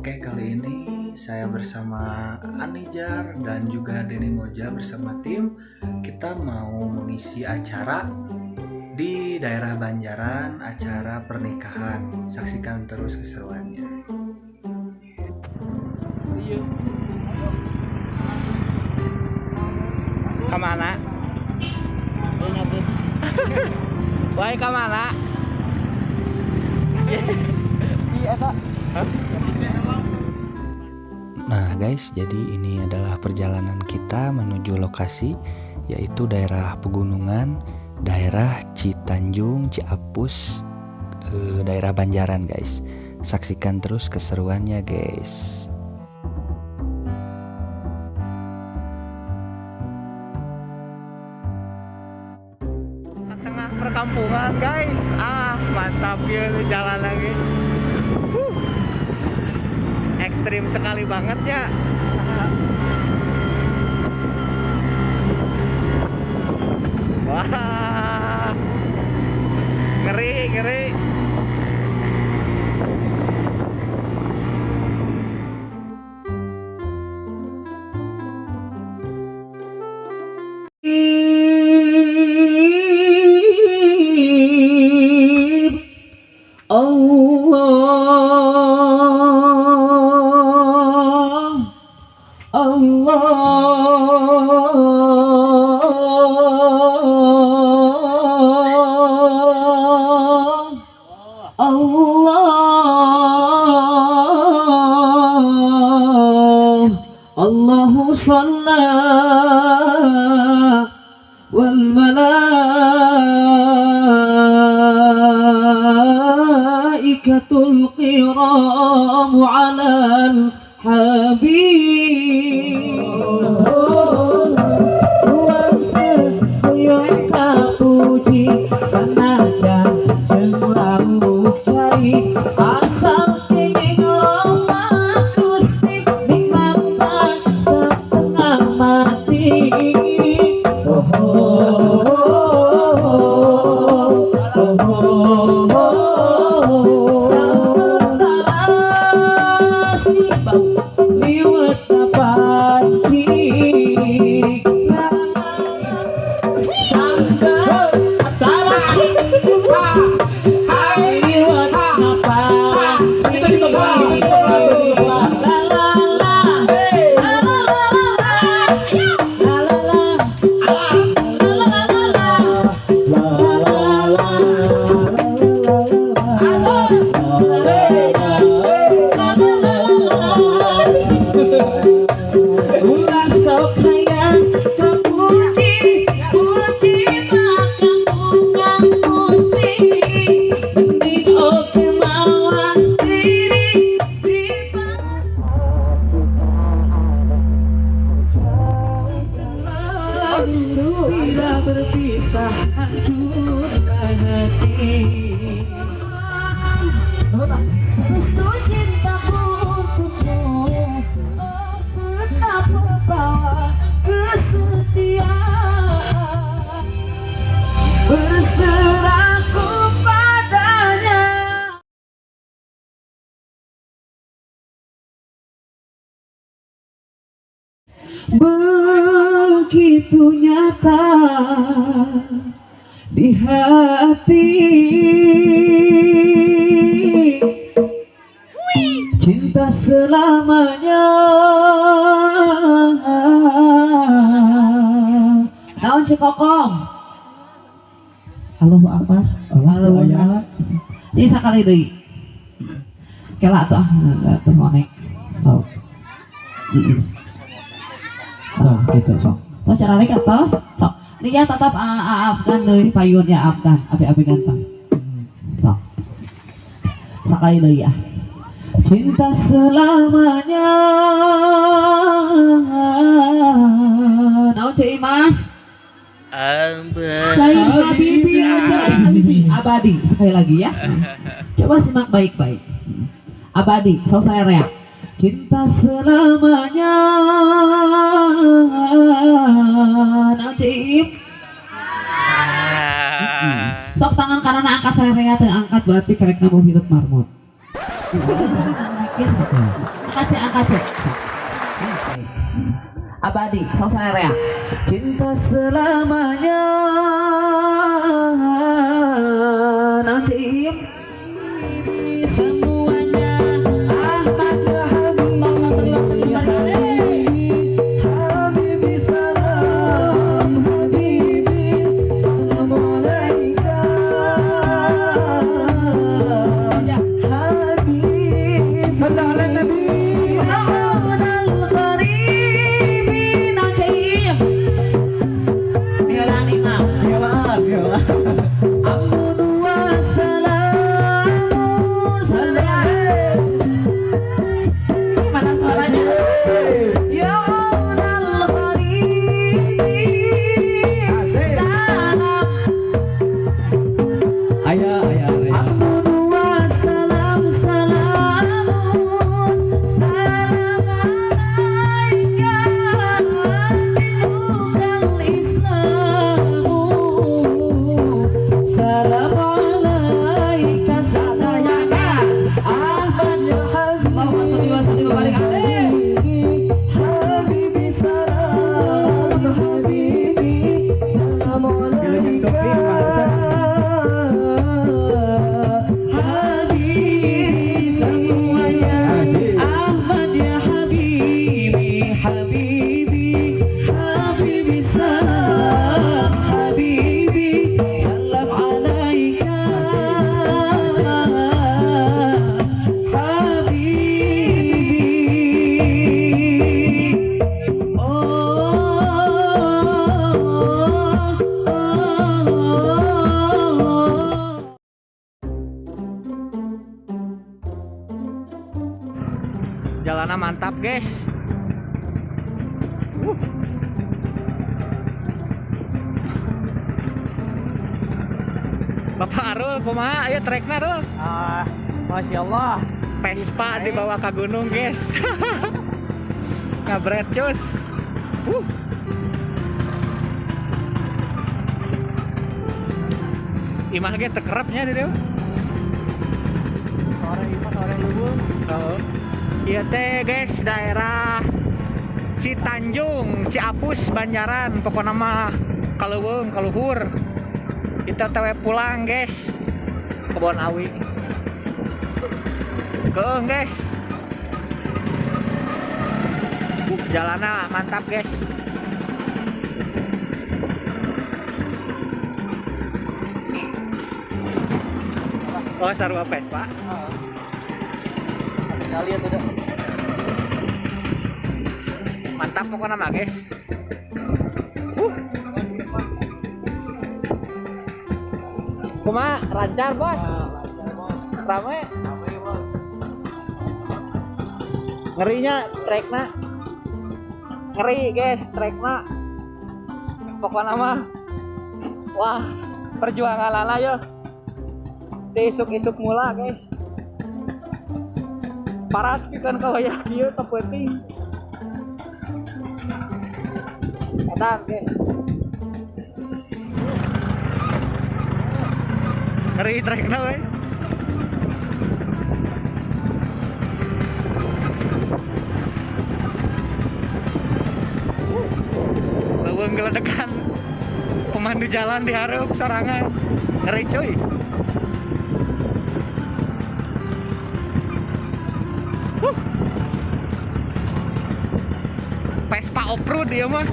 Oke, kali ini saya bersama Anijar dan juga Denny Moja bersama tim. Kita mau mengisi acara di daerah Banjaran, acara pernikahan. Saksikan terus keseruannya. Kemana? Wah, kemana? Nah guys, jadi ini adalah perjalanan kita menuju lokasi, yaitu daerah pegunungan, daerah Citanjung, Ciapus, daerah Banjaran guys. Saksikan terus keseruannya guys. Tengah perkampungan guys, ah mantap ya jalan lagi. Ekstrim sekali banget ya. Wah, ngeri ngeri. Allahu shalla wal malaikatul kiram alal habib. Tidak berpisah, hancurlah hati. Restu cintaku untukmu, tetap membawa kesetiaan. Berserahku padanya. Begitu nyata di hati, cinta selamanya. Naon Cikokom? Allahu Akbar. Allahu Akbar. Ini sakali deui. Kela atuh ah teu monek. Sok. Oh, gitu sok. Terus cara lagi atas, sok. Ini ya tetap Afgan deui payunnya Afgan, api-api ganteng. Sok. Sakali deui ya. Cinta selamanya. Naon Ceu Imas? Lain habibi aja, habibi abadi. Sekali lagi ya. Coba simak baik-baik. Abadi, selesai reak. Cinta selamanya. Naon Ceu Im? Sok tangan kanan angkat saya reak, angkat berarti kerek namu hidup marmut. Angkat angkat. Abadi, sok sarerea. Cinta selamanya nanti semuanya Ahmad Habibi salam Habibi salam alaika Habibi salam ala Nabi Jalannya mantap guys. Bapak Arul kumaha ayo trekna Arul. Masya Allah. Vespa dibawa ke gunung guys. Ngabret cus. Imah ge tekerepnya di dieu. Sore imah sore leuweung. Heeh. Ieu teh guys daerah Citanjung, Ciapus, Banjaran, pokokna mah kaleuweung, kaluhur. Kita tewe pulang guys. Kebon Awi. Keung guys. Jalannya mantap guys. Oh, sarua Vespa. Kali ya sudah. Mantap pokoknya mah guys. Kumaha lancar bos? Rame? Rame bos. Ngerinya trekna. Ngeri guys trekna. Pokoknya mah wah, perjuangan lala yo. Isuk-isuk mula guys. Parat pikeun ka wayah kieu teu peuting. Edan guys. Ngeri trekna we. Leuweung geledekan pemandu jalan dihareup sorangan. Ngeri cuy. Vespa off-road ya mah.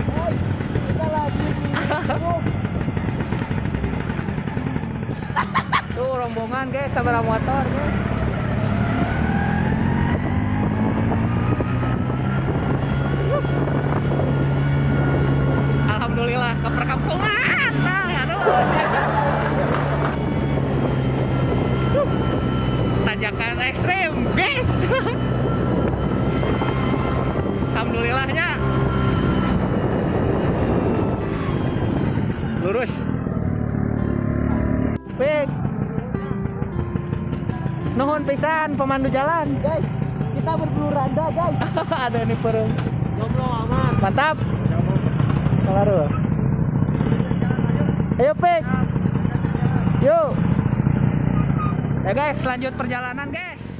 Guys, kita lagi di Tuh rombongan guys sama motor guys. Alhamdulillah ke perkampungan. Nah, aduh. Tanjakan ekstrim, guys. Alhamdulillahnya lurus. Pik. Nuhun pisan pemandu jalan. Guys, kita berburu randa, guys. Ada nih perung. Jomblo amat. Mantap. Kelar. Ayo Pik. Yuk. Ya guys, lanjut perjalanan guys.